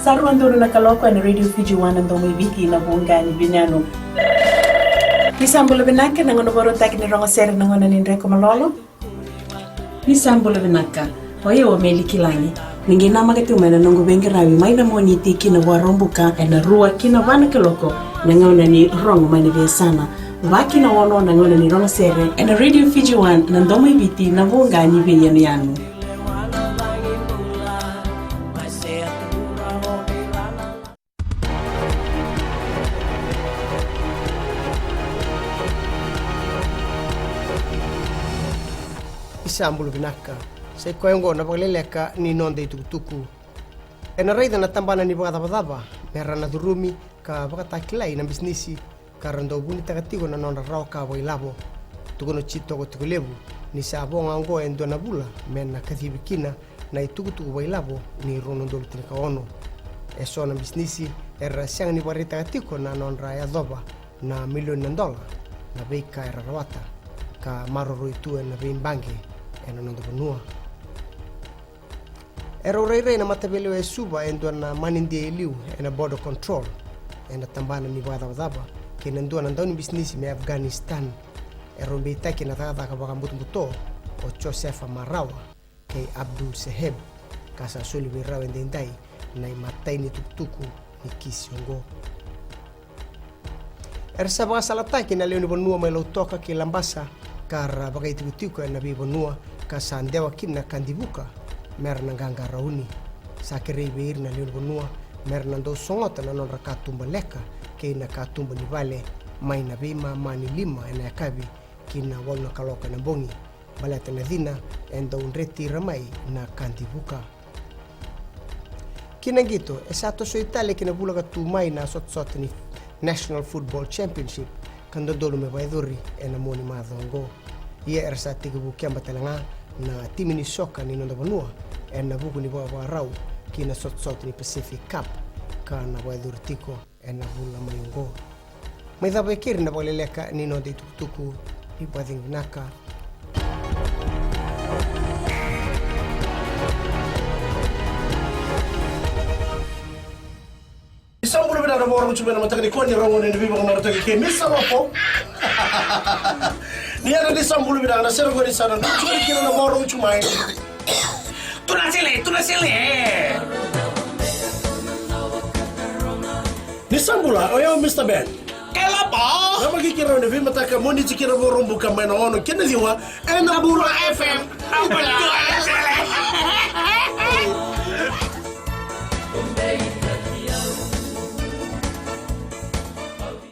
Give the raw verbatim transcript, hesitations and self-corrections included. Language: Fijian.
Sa rua donu na kaloko ena Radio Fiji One na Domo i Viti na Vuqa ni Veiyanuyanu. Ni sa bula vinaka, na gauna vakarautaki ni rogo sere na gauna ni dreko malolo. Ni sa bula vinaka. O yau o Meli Kilagi. Ni qai namaka tiko mai na noqu veiqaravi mai na Moniti ki na Vakaraubuka ena rua ki na va na kaloko, na gauna ni rogo mai na veiyasana. Va ki na ono na gauna ni rogo sere ena Radio Fiji One na Domo i Viti na Vuqa ni Veiyanuyanu. Ni sa bula vinaka. Sa i koya oqo na vakaleleka ni noda itukutuku. Ena raica na tabana ni vakacavacava me ra na curumi ka vakatakilai na bisinisi ka ra dau vunitaka tiko na nodra rawa ka vakailavo. Tukuna o Jitoko Tikolevu ni sa vo ga oqo e dua na vula me na kacivi kina na itukutuku vakailavo ni rua na udolu tinikaono. E so na bisinisi era sega ni vakaraitaka tiko na nodra yacova na milioni na dola na veika era rawata ka maroroi tu ena veibaqe ena noda vanua. Erau rairai na mataveilewai e Suva e dua na manidia e liu ena Border Control, ena tabana ni vakacavacava, kei na dua na daunibisinisi mai Afghanistan. Erau beitaki ena cakacaka vakabutobuto o Josefa Marawa kei Abdul Seheb, ka sa soli vei rau edaidai na imatai ni tukutuku ni kisi oqo. Era sa vakasalataki na lewe ni vanua mai Lautoka kei Labasa ka ra vakaitikotiko ena veivanua ka sa dewa kina na ka divuka me ra na qaqarauni. Sa kerei vei ira na lewe ni vanua me ra na dau sogota na nodra katuba leka kei na katuba ni vale mai na veimama ni lima ena yakavi ki na walu na kaloko ena bogi. Baleta na cina e dau dreti ira mai na ka divuka. Ki na qito, e sa tosoi tale ki na vula ka tu mai na sotasota ni National Football Championship ka dodonu me vakayacori ena mua ni macawa oqo. Ia era sa tekivu keba tale ga na timi ni soka ni noda vanua ena vuku ni vakavakarau ki na sotasota ni Pacific Cup ka na vakayacori tiko ena vula mai oqo. Mai cava e keri na vakaleleka ni noda itukutuku. Ni vakacegu vinaka. Ni sa bula vinaka na vakarogo tu mai na mataka ni kua ni rogo ni veivakamarutaki kei Misa Lopo. Ni yadra ni sa bula vinaka na sere qo ni sa na rogo tu mai kina na vakarogo tu mai. Tuna sele, tuna sele. Ni sa bula, o yau Mister Ben. Kelapa. Na vakikirau ni veimataka Moniti ki na Vakaraubuka mai na ono ki na ciwa ena Bula F M.